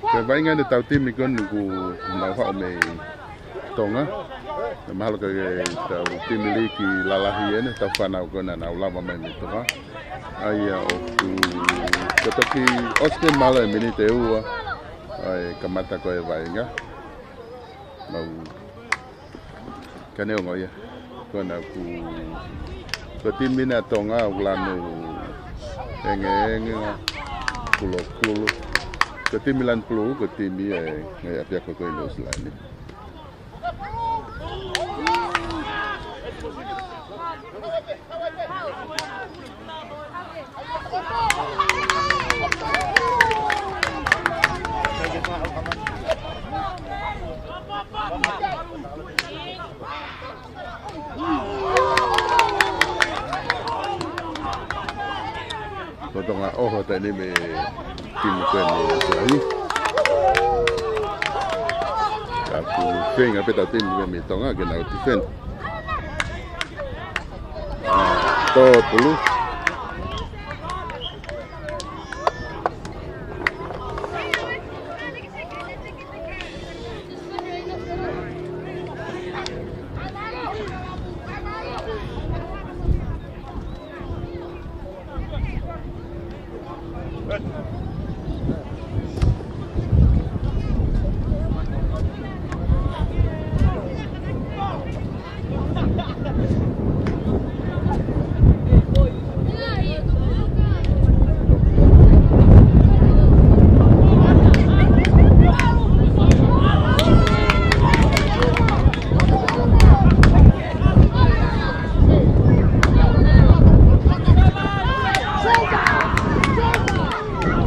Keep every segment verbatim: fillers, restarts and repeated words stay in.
Ko e vaʻinga ʻeni ʻetau timi ko eni ʻoku nau haʻu mei Tonga. Mahalo ko e tau timi liki lalahi ʻeni, tau fānau ko ena naʻa nau lava mai mei Tonga. ʻA ia ʻoku, ko e toki ʻosi ke mālō e miniti ʻe ua ʻa e kamata ko e vaʻinga. Mau ka neongo ia. Ko ena ʻoku, ko e timi ʻeni ʻa Tonga ʻoku lanu ʻengeʻenga, kulokulo. Ko e timi lanu pulū, ko e timi ʻe, ʻe ʻapiako ko ē ʻi Nuʻu Sila ni. Ko Tonga ʻoho taʻe ni mei timi ko eni ʻa Sila ni. Ka ʻoku feinga pē ʻetau timi mei Tonga ke nau defend. Tō pulu.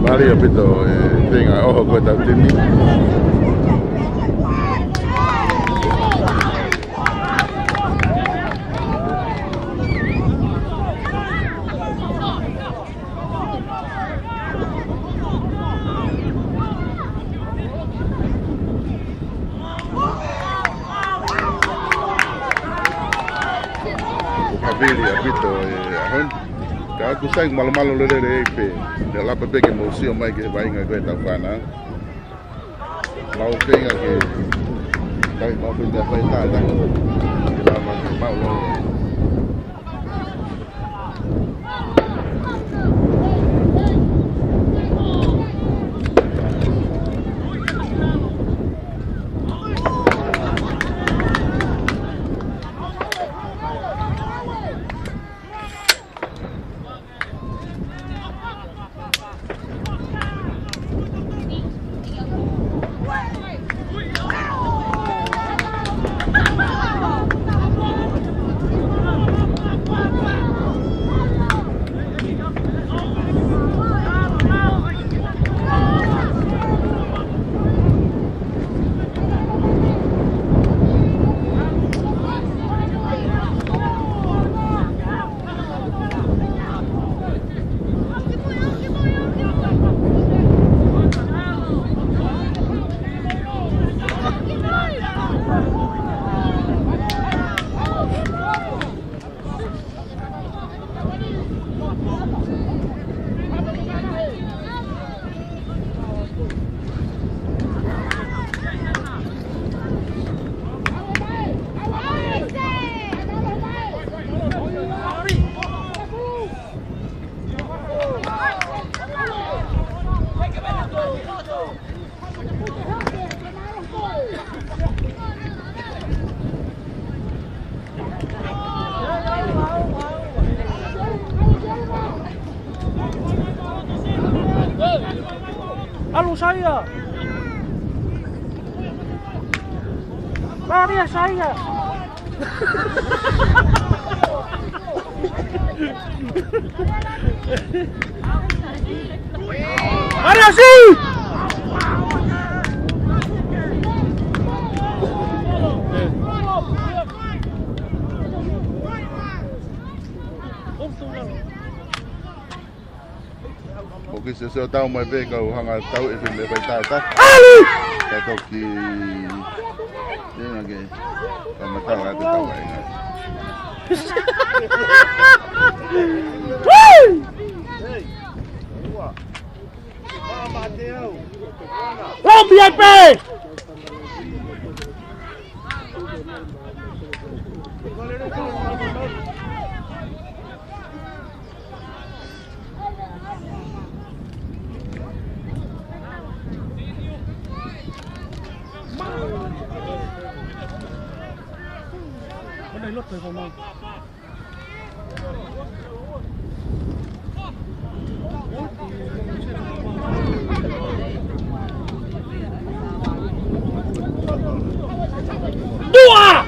Mālie ʻaupito e feinga ʻoho ko ē ʻetau timi. ʻOku havili ʻaupito e ʻaho ni. Ka ʻoku sai malumalu lelei pē. Te u lava pē ke mou sio mai ki he vaʻinga ko ē ʻetau fānau. Mau feinga ke, kai mau feinga fai tā tā. Ke lava ke mau lo. ʻAlu Saia! Mālie Saia! Arasi! ʻOku ke sio sio tau mai pē kau hanga tau e fai mai fai tā tā. ʻAlu! Ka Toki. Tēnā ke. Kamata la te tau ai. Woo! Lau pē! Dua!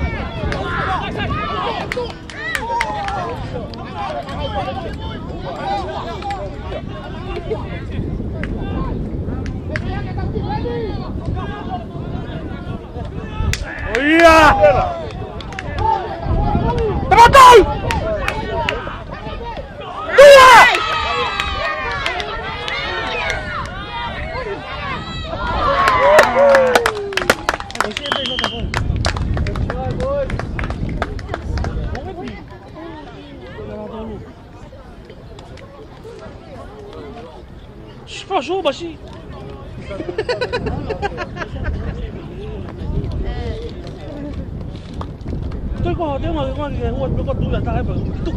ʻOia! Tamatai! Dua! Fakaʻosi, basi. Toi ko, te ma, ko, ke, ua, ko, tu, ya, ta, e, pa, tu.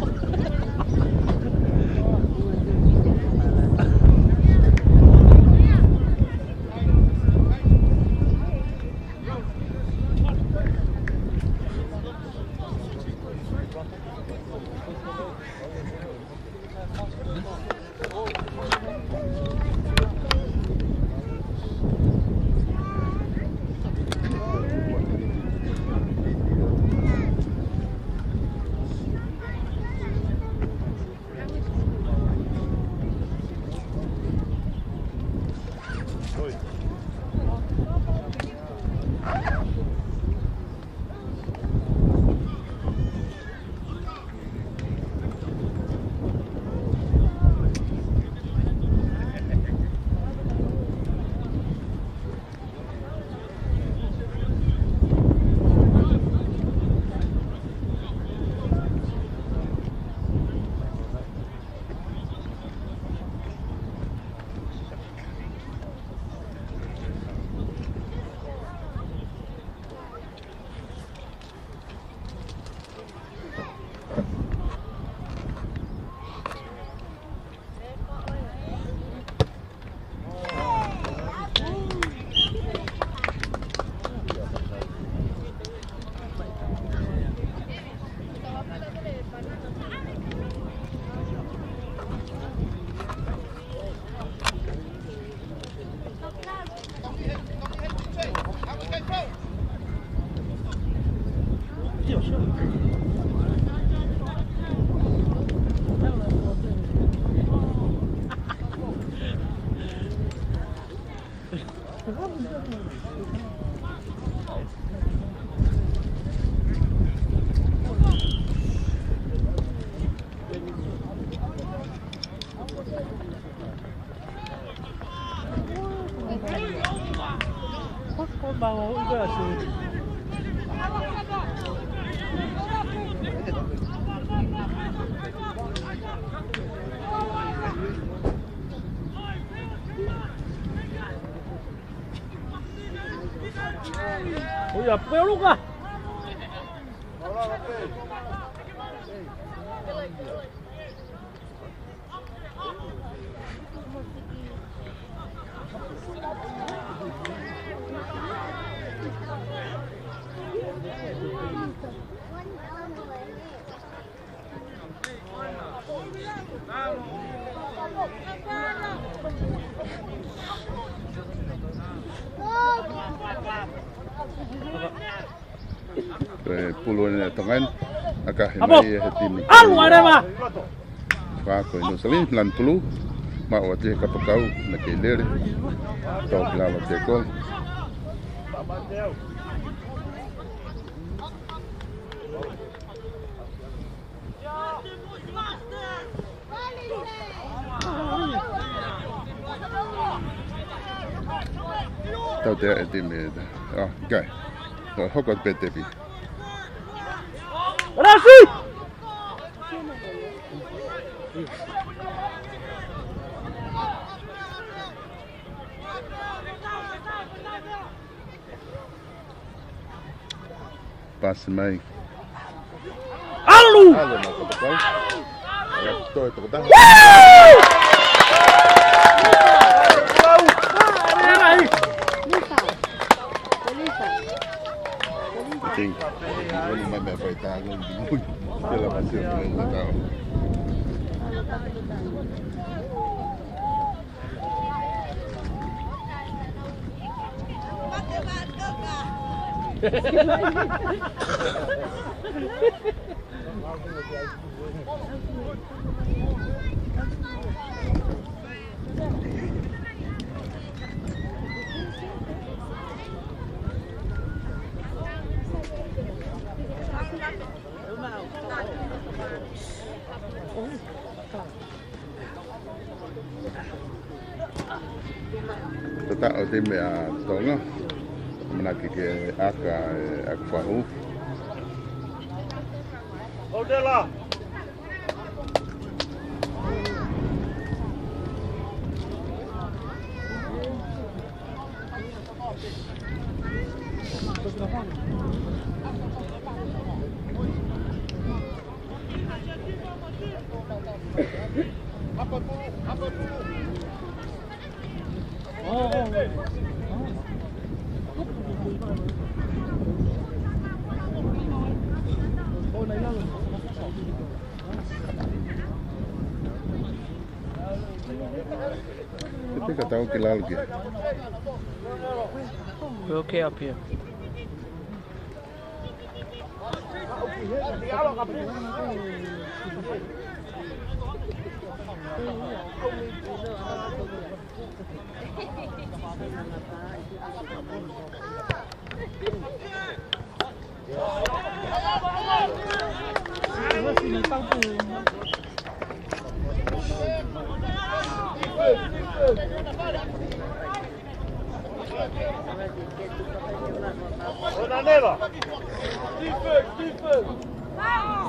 ʻOia, pē Luka. Ko e pulu ʻeni ʻa Tonga ni, ʻa ka he mai he timi. ʻAlu ʻa Rema! Fā ko e Nuʻusila, lanu pulu, maʻu atu he kapakau, naʻe kei lele. Tau ki lalo te ko. Tautea e timi. Oh, okay. Oh, hoko pē tepi. Rasi! Pasi mai. ʻAlu! ʻAlu mai ko Tokau. ʻAlu toe Tokau. King. Ini mai mai fai tangan. Pela masih main Tokau. Tata ʻo e timi ʻa Tonga. ʻAmanaki ke ʻaka, ʻe, ʻaka fahu. Odela. Te pika tau ki lalo ki. We're okay up here.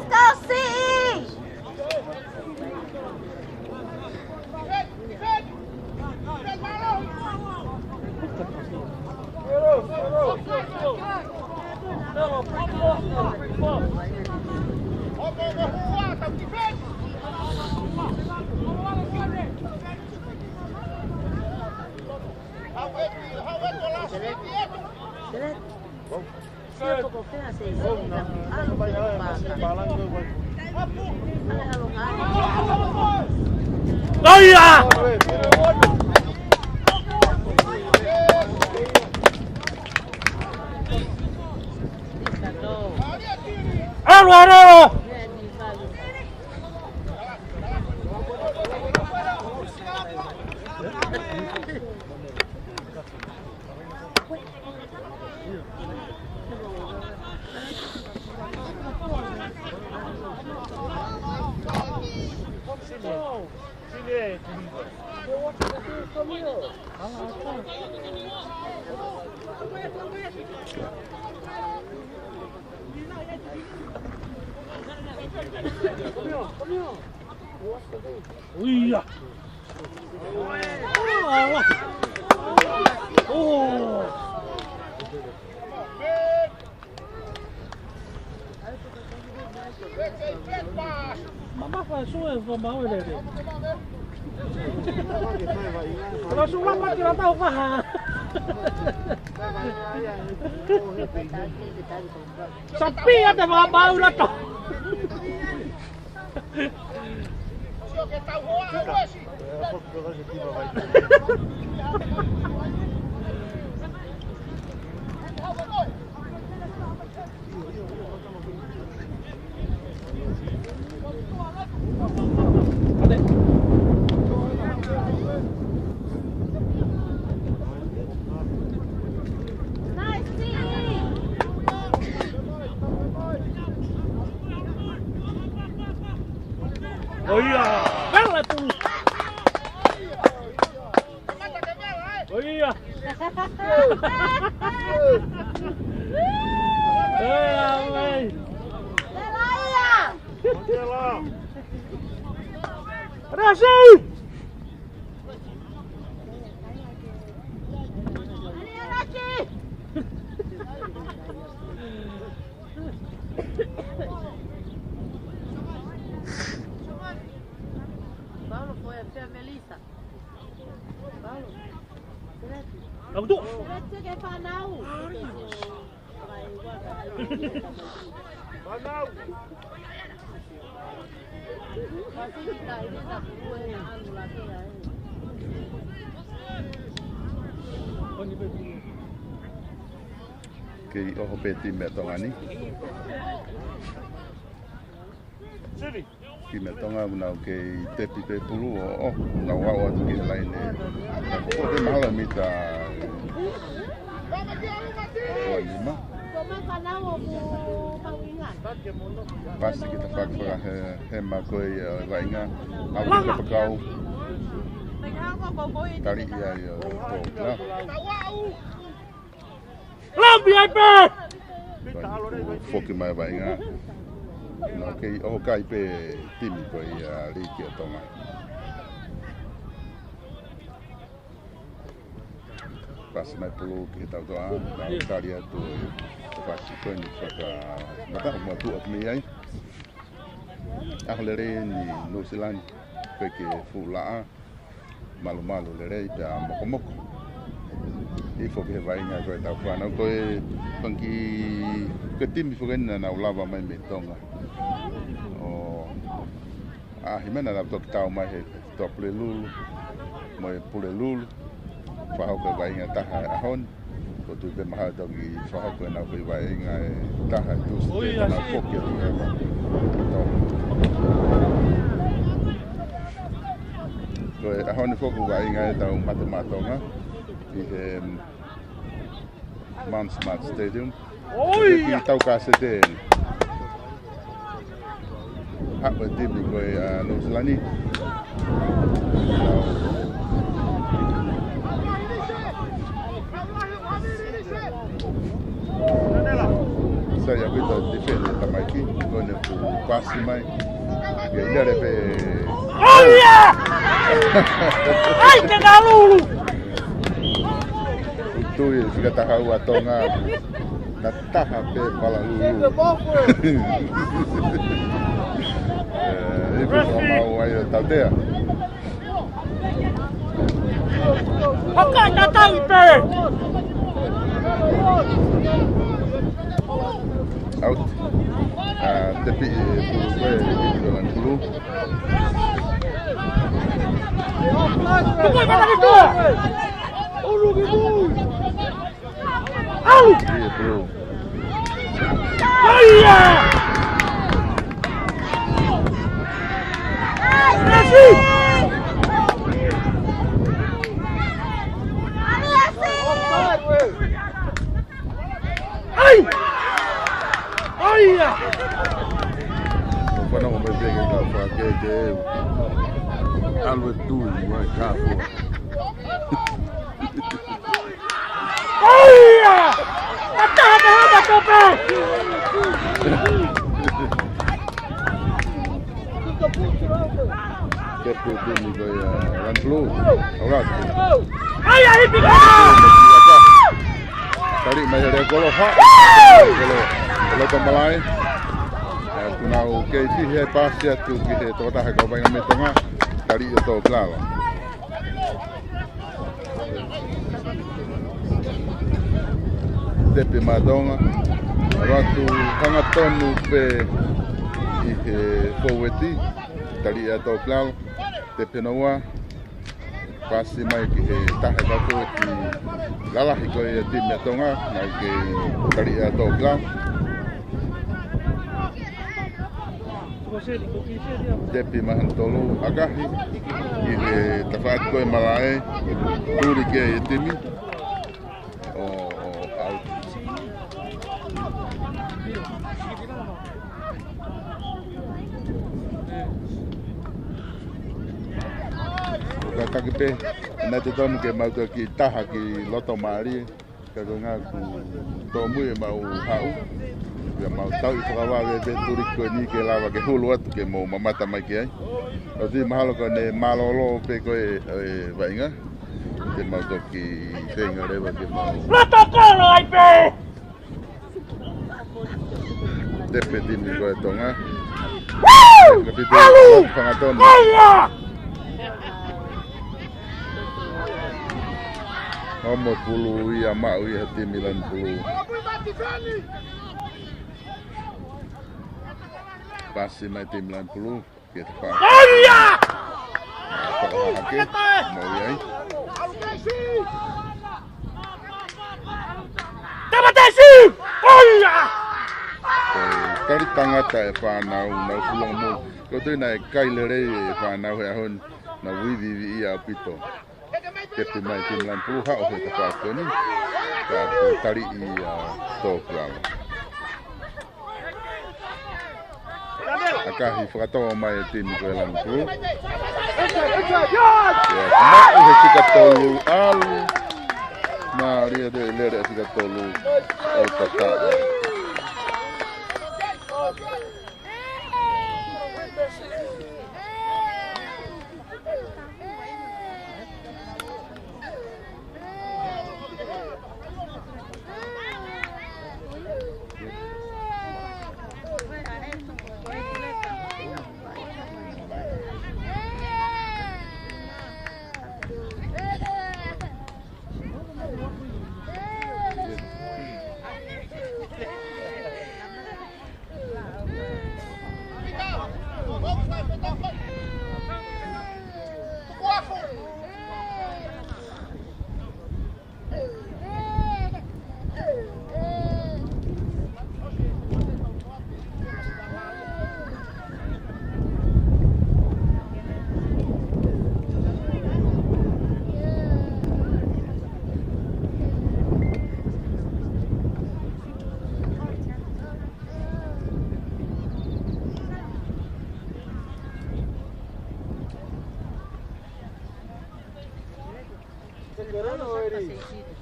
Scorsese! ʻOia! ʻAlu, ʻalu, ʻalu! ʻOia! Mamafa sue fa mau lele. Kalau sula mati la tau faha. Sapi ate fa mau la to. ʻOia! Pela tu! ʻOia! Kasi! Paulo foi a Melissa. Paulo. Aku tu. Fānau. Kei ʻoho pē timi ʻa Tonga ni. Timi ʻa Tonga ʻoku nau kei tepi pē pulu ʻo, ʻo, nau aʻu atu ki he laine. Ko e mahalo mita ua nima. Pasi ki he tafaʻaki fakahema ko ia ʻa e vaʻinga. ʻAlu ki he kapakau. Tali ia ʻo Tonga. Lambi ai pē! Ko e foki mai vaʻinga. Nau kei ʻoho kai pē timi ko ia Liiki ʻa Tonga. Pasi mai pulu ki he tautoʻa, nau tali atu e pasi ko eni faka-, mataʻu mo atu atu mei ai. ʻAho lelei eni Nuʻusila ni, peke fuʻu laʻā. Malumalu lelei pea mokomoko. ʻI foki he vaʻinga ko e tau fānau ko e panki ko e timi foki eni naʻa nau lava mai mei Tonga. ʻO ʻaʻahi mai naʻa nau toki tau mai he Toa Pulelulu mo e Pulelulu. Fakahoko e vaʻinga taha ʻaho ni. Ko e tuʻu pē mahalo toki fakahoko ʻenau foʻi vaʻinga ʻe taha ʻi Tūsite. Ui, ko ʻenau asi. Foki atu ʻi he ʻaho. Ko e ʻaho ni foki vaʻinga ʻetau mate maʻa Tonga ʻi he Mount Smart Stadium. Ui, ʻi he tau kasete. Haʻu e timi ko ia ʻa Nuʻusila ni. Sai ʻaupito e tifeni ʻa e tamaiki, ko ʻene ʻoku pasi mai. Ia, ia le pe. ʻAi ia! ʻAi te kalulu! Tui e fika taha ua Tonga. Na taha pē pala lulu. Eh, ipu mau ai o tautea. Haka tatau pē. Out. Ah, tepi e pulu ko e, e pulu. Tukui kata ki tua. ʻAlu! Ia, bro. ʻAia! Messi! ʻAi! ʻAia! ʻO fanongo mai pē ki he kau fakakēkē. ʻAlu e tui mai ka fua. ʻAia! Mataha te hama tope! Ke putini ko ia, Lani Blue. All right. ʻAia, hipi! Tali mai he lea koloha. Kolo, kolo ka malai. ʻE, ʻoku nau kei fihi e pasi atu ki he tokotaha kau vaʻinga mei Tonga. Tali ʻe Tō Kilala. Tepi maʻa Tonga. Ratu hangatonu pē ʻi he fōueti. Tali ʻe Tō Kilala. Tepi noa. Pasi mai ki he taha ka ko e ki lalahi ko e timi ʻa Tonga. Mai ke tali ʻe Tō Kilala. Tepi maʻa Tolu ʻakahi. ʻI he tafaʻaki ko e malaʻe. Tuli ki he timi. ʻO, ʻo, ʻau. Ka taki pē, naʻe totonu ke mau toki taha ki loto mālie. Ka ko e ʻuhinga ʻoku tōmui ʻemau haʻu. Pea mau tauʻi fakavave pē tuli ko eni ke lava ke hulu atu ke mou mamata mai ki ai. ʻOsi mahalo ko ʻene mālōlō pē ko ē ʻa e vaʻinga. Te mau toki feinga leva ke mau. Protokolo ai pē! Tepe timi ko ē Tonga. Woo! Kapiteni ʻAlu! Fangatonu. Aia! Homo Pulu ia maʻu ia he timi Lanu Pulu. Pasi mai timi Lanu Pulu. Ke te pā. Aia! Fakahake. Mo ia ai. Tamatesi! Aia! Ko e tali tangata e fānau, nau fulongo mo. Ko e tui naʻe kai lelei e fānau he ʻaho ni, nau viviviʻi ʻaupito. Tepe mai timi Lanu Pulu, haʻu he tafaʻaki ko eni. Ka ko e tali ia tō kuala. ʻAkahi fakatō mai e timi ko ē Lanu Pulu. Ia, maʻu he fika tolu, ʻalu. Mālie e lele e fika tolu. ʻO tata.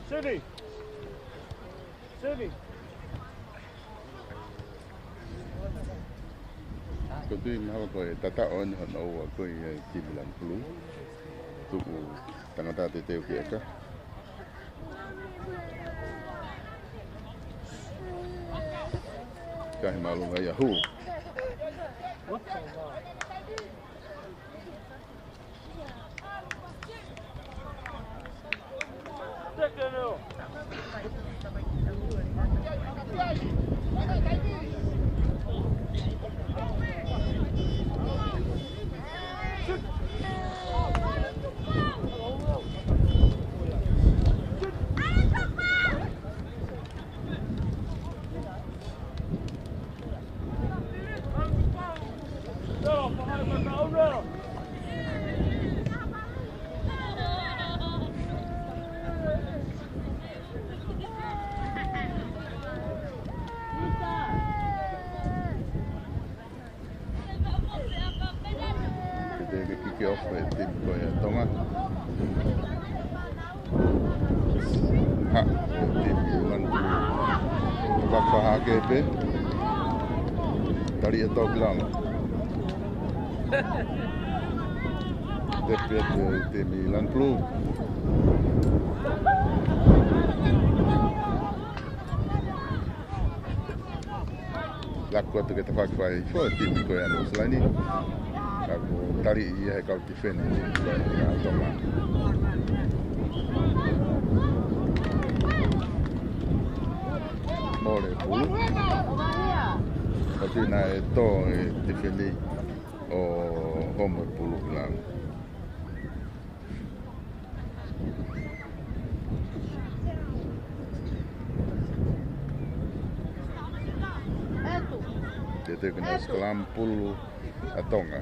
Sini. Sini. Ko e tui mahalo ko e tataʻo eni hono ua ko ē ʻa e timi Lanu Pulu. Tuku tangata teuteu ki ʻeka. Kahi mālunga ia hū. Ke te ke kiki off e timi ko ē ʻa Tonga. Ha, e timi Lanu Pulu. Fakahake pē. Tali e tō ki lalo. Tepe e timi Lanu Pulu. Laku atu ke tafaʻaki fai hifo e timi ko ē ʻa Nuʻu Sila ni. Ka ko e tali ia he kau tifeni ko ē ʻa Tonga. Mole Pulu. Ko e tui naʻe tō e tifeni ʻo Homo Pulu ki lalo. Teuteu ki he scrum Pulu ʻa Tonga.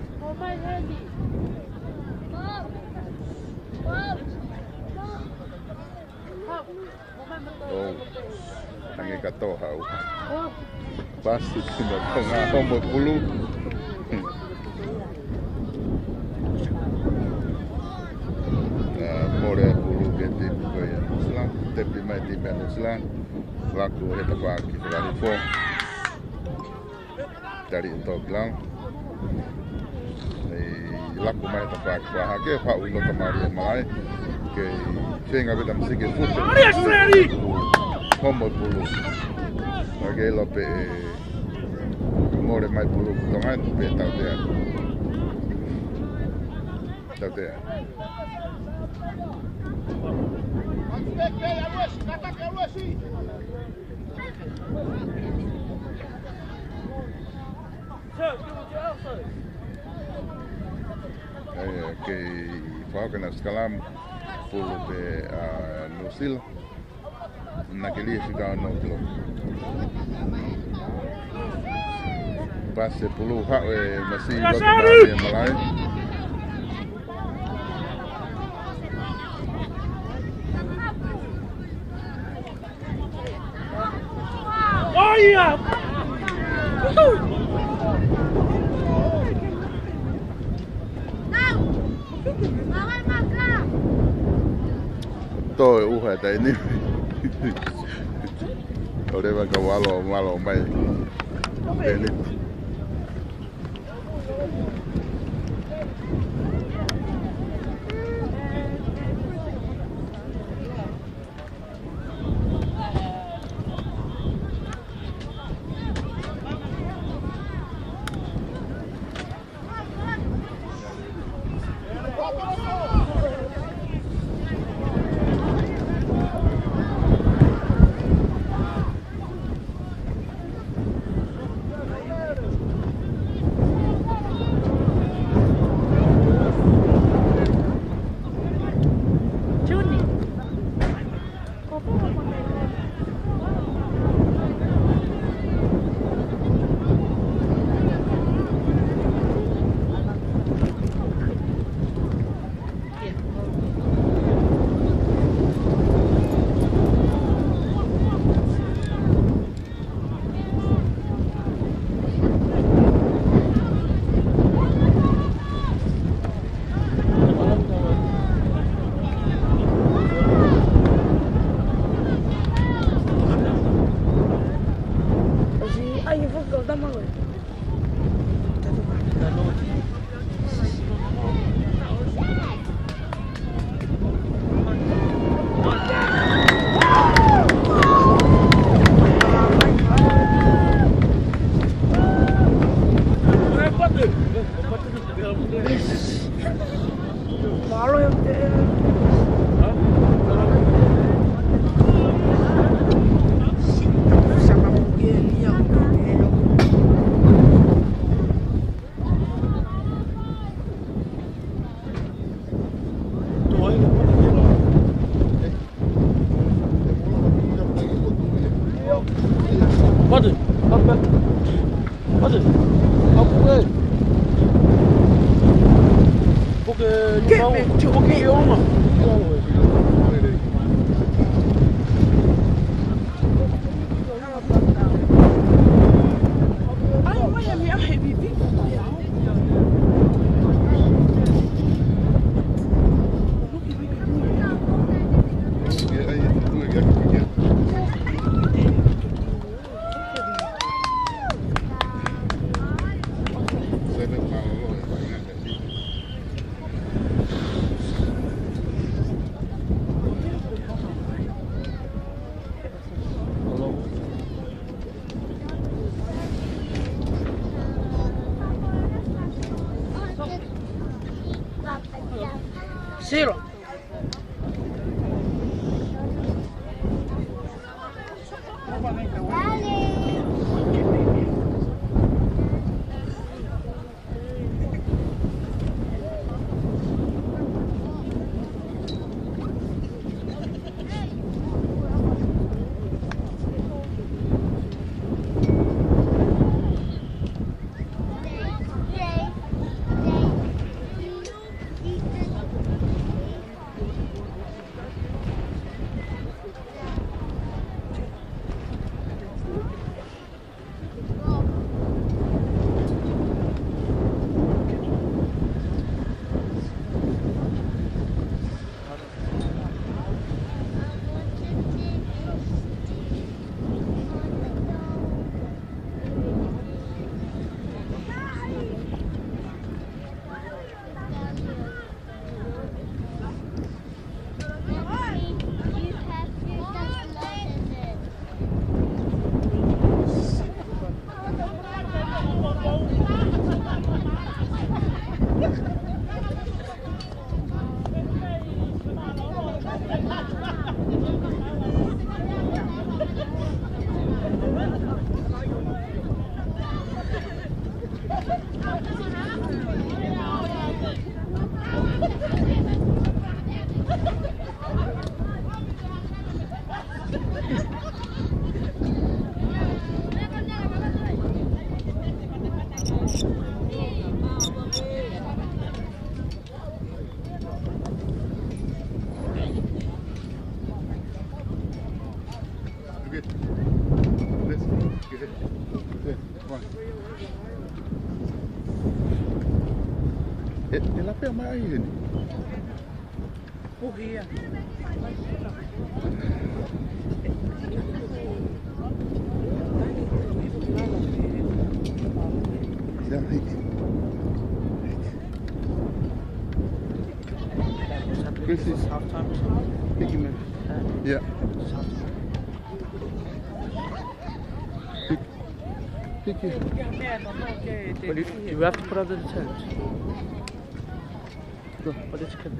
ʻOu. Hangē ka tō hau. Pasi tino Tonga Homo Pulu. Ā, mole Pulu ke timi ko ē ʻa Nuʻu Sila. Tepe mai timi ʻa Nuʻu Sila. Laku he tafaʻaki fakahifo. Tali e tō ki lalo. Ei, Laku mai he tafaʻaki fakahaʻa ke faʻu ʻi loto mālie malaʻe. Kei feinga pē ʻa Tamaiki ke fute. Homo e pulu. Ka ke ʻilo pē ʻe mole mai pulu ki Tonga ni pea tautea. Tautea. ʻA ia, kei fakahoko ʻena sikalamu, pulu pē ʻa Nuʻusila. Naʻe keli e fika ono kilo. Pasi e pulu, haʻu e masi ʻi loto mālie malaʻe. ʻOia! Toe ʻuha e taimi ni. ʻOua leva ke ʻalu, ʻalu mai. Peniti. Zero. ʻE, ʻe lapea mai ai heni. Puhia. Ia, hiki. This is half time. Hiki, man. Yeah. Hiki. Hiki. Well, you, you have to put up the tent. Go. But it's good.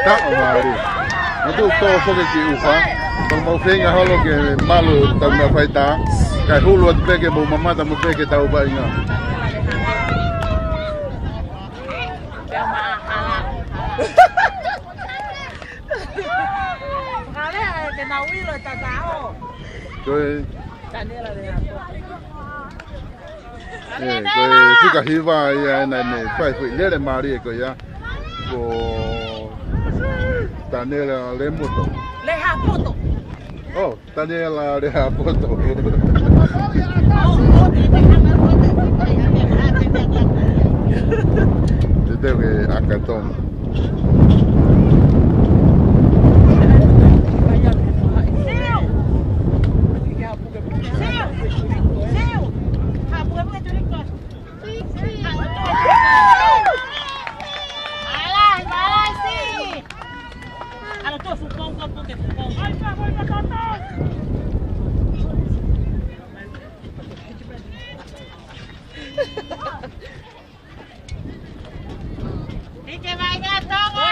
Taʻo mālie. Mo tō foki ki ʻuha, ko mau feinga holo ke malu tau meʻa faitā, kae hulu atu pē ke mou mamata mo pē ke tau vaʻinga. Ko e Ē, ko e fika hiva ia ʻena ne fai foʻi lele mālie ko ia. Ko Taniela Lemoto. Lehapoto. Oh, Taniela Lehapoto. Te teu ke ʻaka Tonga. Ike mai ngā Tonga!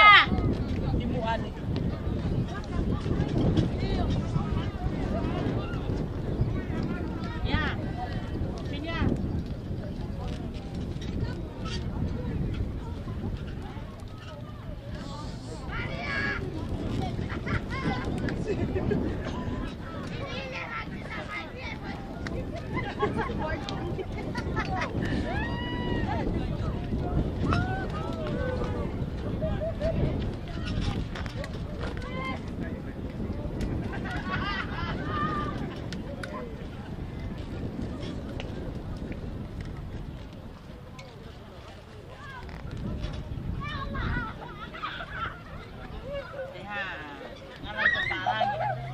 Ia. Pinya.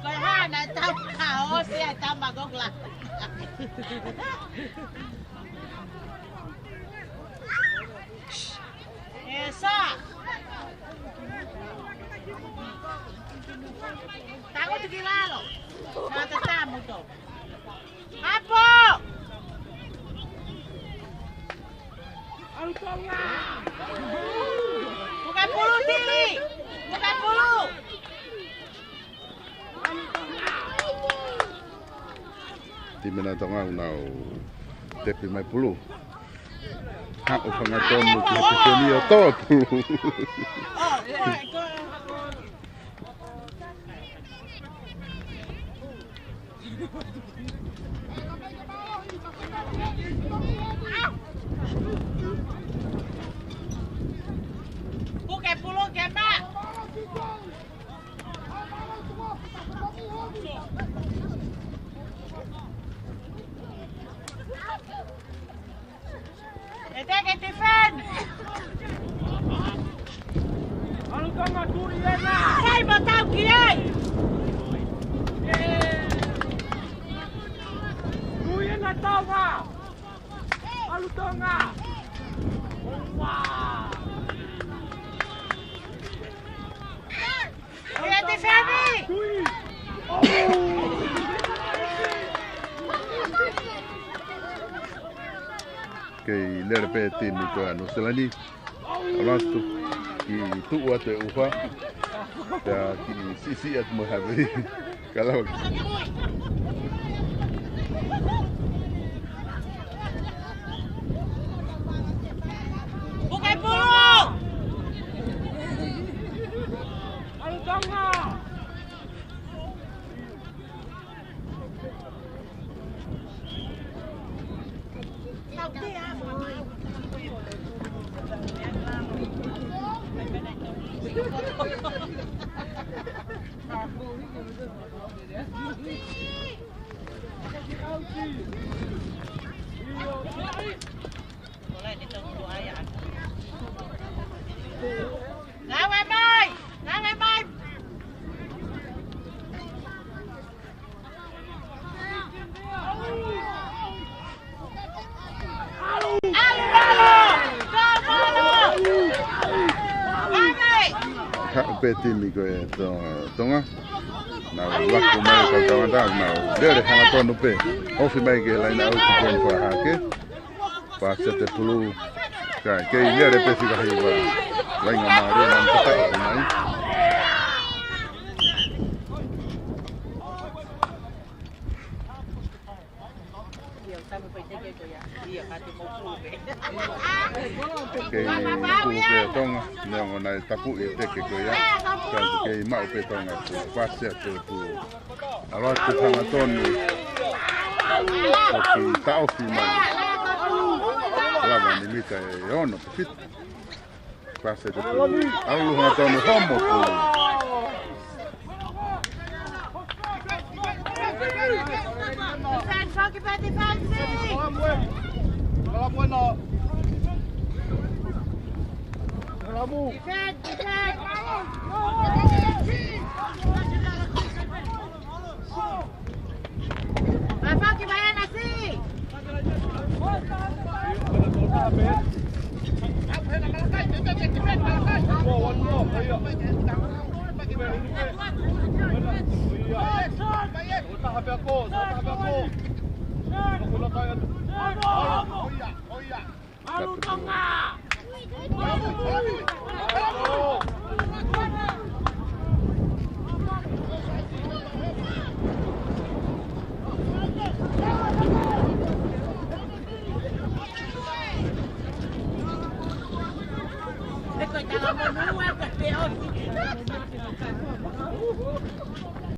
Ko e hā, naʻe tau kaosi ʻa e tama ko ē. ʻE sā. Tangutu ki lalo. Naʻa ta tamu tō. Hapo! Puke pulu, Tili! Puke pulu! Timi ʻa Tonga ʻoku nau tepi mai pulu. Haʻu hangatonu ki he pepeni ʻo tō pulu. Puke pulu ke mā. ʻE te ke defend. ʻAlu Tonga tui ena. Kai mo tau ki ai. Tui ena Tonga. ʻAlu Tonga. Wow. Kei lele pē timi ko ē ʻa Nuʻu Sila ni. ʻAlu atu ki tuʻu atu e ʻuha. Pea ki siʻisiʻi atu mo e havili. Ka lava ki Puke pulu! ʻAlu Tonga! Ngāue mai! Ngāue mai! ʻAlu, ʻalu! Tō mano! Ngāue! Haʻu pē timi ko ē ʻa Tonga. Nau laku mai ka tau anda, nau lele hangatonu pē. Ofi mai ke laina au ki Tony Fakahake. Pasi atu e pulu. Ka kei lele pē fika hiva. Vaʻinga mālie naʻa nau tataʻo mai. Kei tuku pē Tonga, neongo naʻe takuʻi e teke ko ia, ka kei maʻu pē Tonga, kuo pasi atu e tuʻu. ʻAlu atu hangatonu, ʻoku taʻofi mai. Lava ni mita ʻe ono pe fitu. Pasi atu e tuʻu. ʻAlu hangatonu homo tuʻu. Defend, Foki, defend, defend. Defend, defend. Vai, Foki, vai, Anasi.